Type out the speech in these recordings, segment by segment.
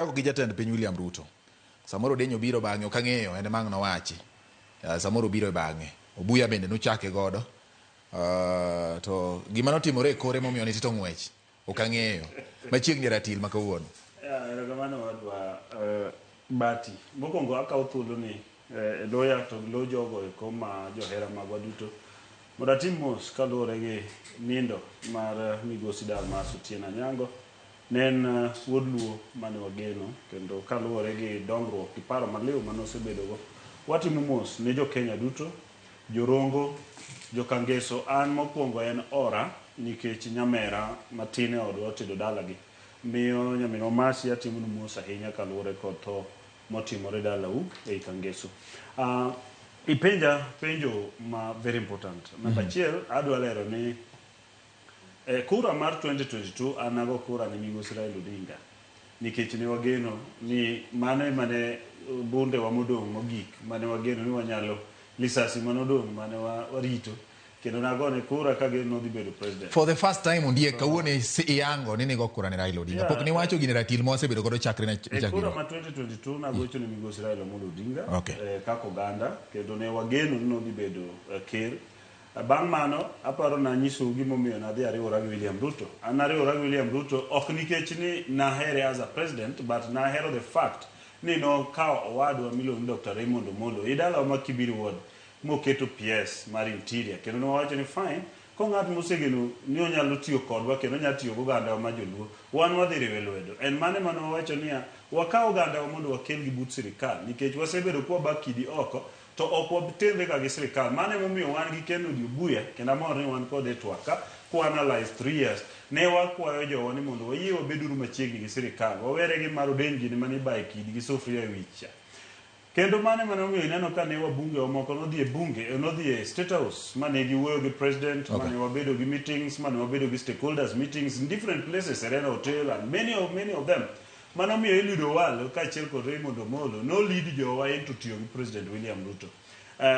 Wachako gi jatend piny William Ruto. Samoro Odenyo biro bang'e, ok ang'eyo, en ema ang' nowachi. Samoro obiro e bang'e. Obuya bende nuchake godo. To gima notimore e kore momiyo nitito ng'wech, ok ang'eyo. Machiegni ratil ma kawuono. Yeah, erokamano wadwa Bati. Mokwongo akawo thuolo ni e loya to gi lo jogo eko ma johera magwa duto mondo atim mos kaluwore gi nindo mar migosi Dalmas Otieno Anyango. Ne en wuod Luo mane wageno kendo kaluwore gi dongruok gi paro maliw mane osebedogo, watimo mos ne jo Kenya duto, Jorongo, Jokangeso, an mokwongo en ora nikech nyamera matin e odwa otedo dalagi. Miyo nyaminwa Mercy atimonu mos ahinya kaluwore kod tho motimore dalau ei Kangeso. Ipenja penjo ma very important. Namba achiel adwa lero ni E kura mar 2022 an nago kura ne migosi Raila Odinga nikech ne wageno ni mano ema ne bunde wa modong' mogik mane wageno ni wanyalo lisasi mane odong' mane warito kendo nagone kura kageno ni odhi bedo president. For the first time Ondiek kawuono iyango ni nigo kura ne Raila Odinga. Pok niwacho gini ratil ma wasebedo godo chakre ne E kura ma 2022 nagocho ne migosi Raila Amolo Odinga kaka oganda kendo ne wageno ni nodhi bedo ker. Bang' mano, aparo nanyisou gimomiyo nadhi ariwora gi William Ruto. An nariwora gi William Ruto ok nikech ni nahere as a president, but nahero the fact ni nokawo owadwa miluongo ni Dr. Raymond Omolo e dalawa ma Kibiri Ward moketo PS mar Interior. Kendo ne wawacho ni fine, ko ng'at mosegeno ni onyalo tiyo kodwa kendo onyalo tiyo gi ogandawa ma joluo, wan wadhi riwe lwedo. En mano ema ne wawacho niya, wakaw ogandawa mondo wakelgi but sirikal nikech wasebedo kwaba kidi oko To ok watenre ga gi sirikal. Mano emomiyo wan gi Kennedy Obuya, kendo amor ni wan kode e twak ka, kwa analyze 3 years, ne wakwayo jowa ni mondo wayie wabeduru machiegni gi sirikal, wawere gi mar Odeny gini mane ibaye kidi gi sufuria e wich cha. Kendo mano ema nomiyo ineno ka ne wabunge wa moko nodhi e bunge, nodhi e State House, mane giwuoyo gi president, mane wabedo gi meetings, mane wabedo gi stakeholders meetings in different places, Serena Hotel and many of them. Mano miyo Eliud Owalo kaachiel kod Raymond Omolo no lead jowa into tiyo gi President William Ruto.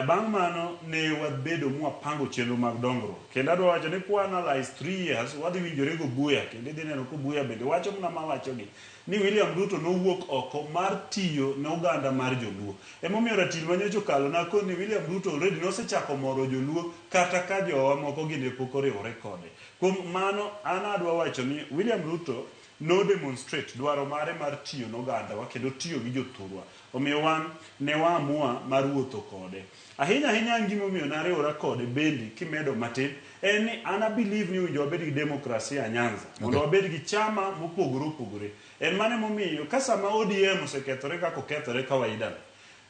Bang' mano ne wabedo mwapango chenro mag dongruok. Kendo adwa wacho ni kwa analyze 3 years wadhi winjore gi Obuya kendo idhi neno ka Obuya bende wacho mana mawachogi ni William Ruto nowuok oko mar tiyo ne oganda mar joluo. Emomiyo ratil manyocha okalo nakoni ni William Ruto already nosechako moro joluo kata ka jowa moko gi ne pok oriwore kode. Kuom mano an adwa wacho ni William Ruto no demonstrate dwaro mare mar tiyo ne ogandawa kendo tiyo gi jothurwa. Omiyo wan ne wa amua mar wuotho kode. Ahinya ahinya an gima omiyo nariwora kode bende kimedo matin en ni an a believe ni owinjo wabed gi demokrasia Nyanza mondo wabed gi chama mopogore opogore. En mano emomiyo ka sama ODM osekethore kaka okethore kawaida no,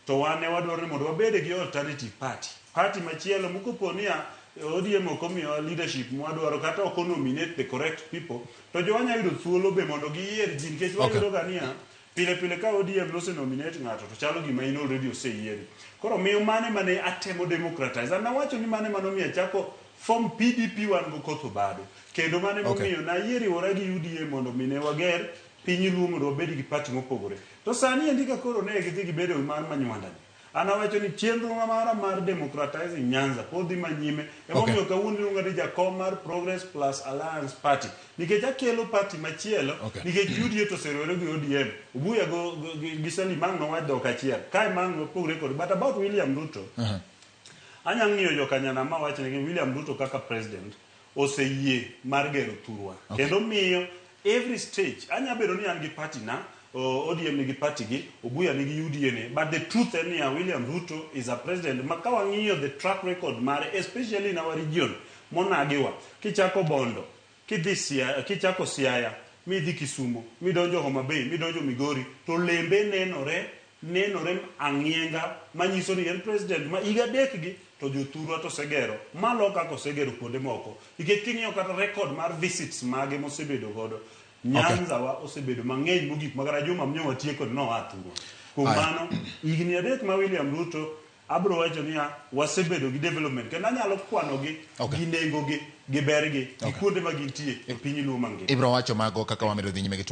to wan ne wadwaro ni mondo wabed gi alternative party. Party machielo mokopo niya ODM ok omiyowa leadership mwadwaro kata ok o nominate the correct people to jowa nyalo yudo thuolo be mondo giyier ji nikech wayudo ga niya pile pile ka ODM nose nominate ng'ato to chalo gima in already oseyieri. Koro miyo mane mane atemo democratize. An nawacho ni mane manomiyo achako form PDP wan go Koth Obado. Kendo mane momiyo nayie riwora gi UDA mondo mi ne wager piny Luo mondo wabed gi party mopogore. To sani endi ka koro ne gidhi gibedo mar manywanda ni. An awacho ni chenro mara mar democratizing Nyanza pod dhi manyime. Emomiyo kawuono iluonga ni jakom mar Progress Plus Alliance Party. Nikech akelo party machielo, nikech UDA to oseriwore gi ODM. Obuya go, go, gi, gi Salim ang' nowach dhok achiel. Kae ma ang' wapogre kode. But about William Ruto, anya ng'iyo jokanyanam mawach negi William Ruto kaka president oseyie mar gero thurwa. Kendo miyo every stage, anya bedo ni an gi party na, ODM nigi party gi, Obuya nigi UDA ne, but the truth en niya William Ruto is a president ma ka wang'iyo the track record mare, especially in our region, monagiwa, kichako Bondo, kidhi Siaya, kichako Siaya, midhi Kisumo, midonjo Homa Bay, midonjo Migori, to lembe nenore, nenore ang'ienga manyiso ni en president ma higa adek gi to jothurwa to osegero malo kaka osegero kuonde moko. Nikech king'iyo kata record mar visits mage mosebedo godo, Nyanza wa osebedo mang'eny mogik makata juma mnyo watieko ni noa thurwa. Kuom mano, higni adek ma William Ruto abro wacho niya wasebedo gi development kendo anyalo kwanogi gi nengo gi, gi bergi, gi kuonde ma gintie e piny Luo mangima. Ibro wacho mago kaka wamedo dhi nyime gi